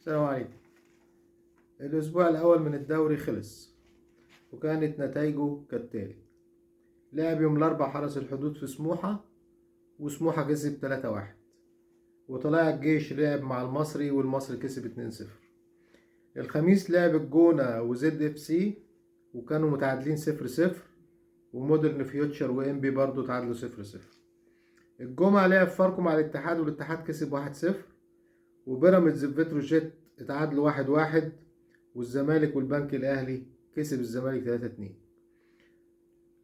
السلام عليكم. الأسبوع الأول من الدوري خلص، وكانت نتائجه كالتالي: لعب يوم الأربع حرس الحدود في سموحة، وسموحة كسب 3-1، وطلائع الجيش لعب مع المصري والمصري كسب 2-0. الخميس لعب الجونة وزد اف سي وكانوا متعادلين 0-0، ومودرن فيوتشر وإنبي برضو تعادلوا 0-0. الجمعة لعب فاركو مع الاتحاد والاتحاد كسب 1-0، وبيراميدز بتروجيت اتعادلوا 1-1، والزمالك والبنك الأهلي كسب الزمالك 3-2.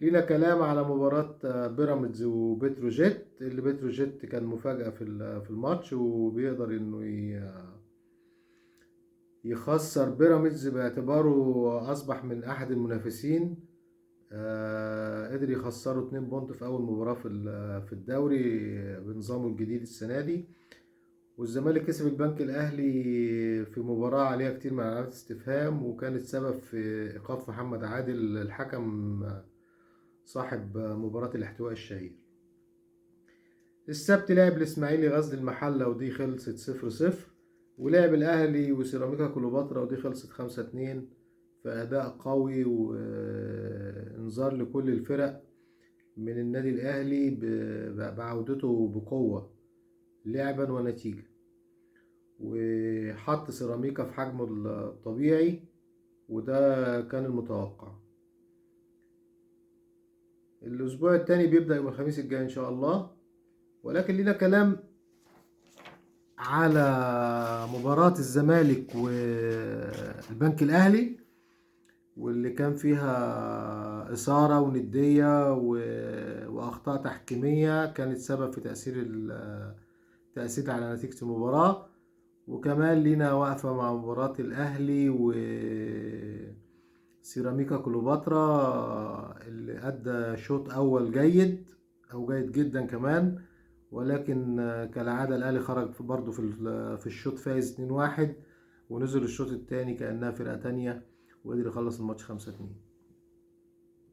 لينا كلام على مباراة بيراميدز وبتروجيت، اللي بتروجيت كان مفاجأة في الماتش، وبيقدر انه يخسر بيراميدز باعتباره أصبح من أحد المنافسين. قدر يخسره 2 point في أول مباراة في الدوري بنظامه الجديد السنة دي. والزمالك كسب البنك الأهلي في مباراة عليها كتير من علامات استفهام، وكانت سبب في إيقاف محمد عادل الحكم صاحب مباراة الاحتواء الشهير. السبت لعب الإسماعيلي غزل المحلة ودي خلصت 0-0، ولعب الأهلي وسيراميكا كليوباترا ودي خلصت 5-2، في أداء قوي وإنذار لكل الفرق من النادي الأهلي بعودته بقوة لعبا ونتيجة، وحط سيراميكا في حجمه الطبيعي، وده كان المتوقع. الأسبوع الثاني بيبدأ يوم الخميس الجاي إن شاء الله، ولكن لنا كلام على مباراة الزمالك والبنك الأهلي، واللي كان فيها إثارة وندية وأخطاء تحكيمية كانت سبب في تأثير على نتيجة المباراة. وكمان لينا وقفة مع مباراة الأهلي وسيراميكا كليوباترا اللي أدى شوط أول جيد أو جيد جدا كمان، ولكن كالعادة الأهلي خرج برضه في الشوط فايز 2-1، ونزل الشوط الثاني كأنها فرقة تانية وقدر يخلص الماتش 5-2.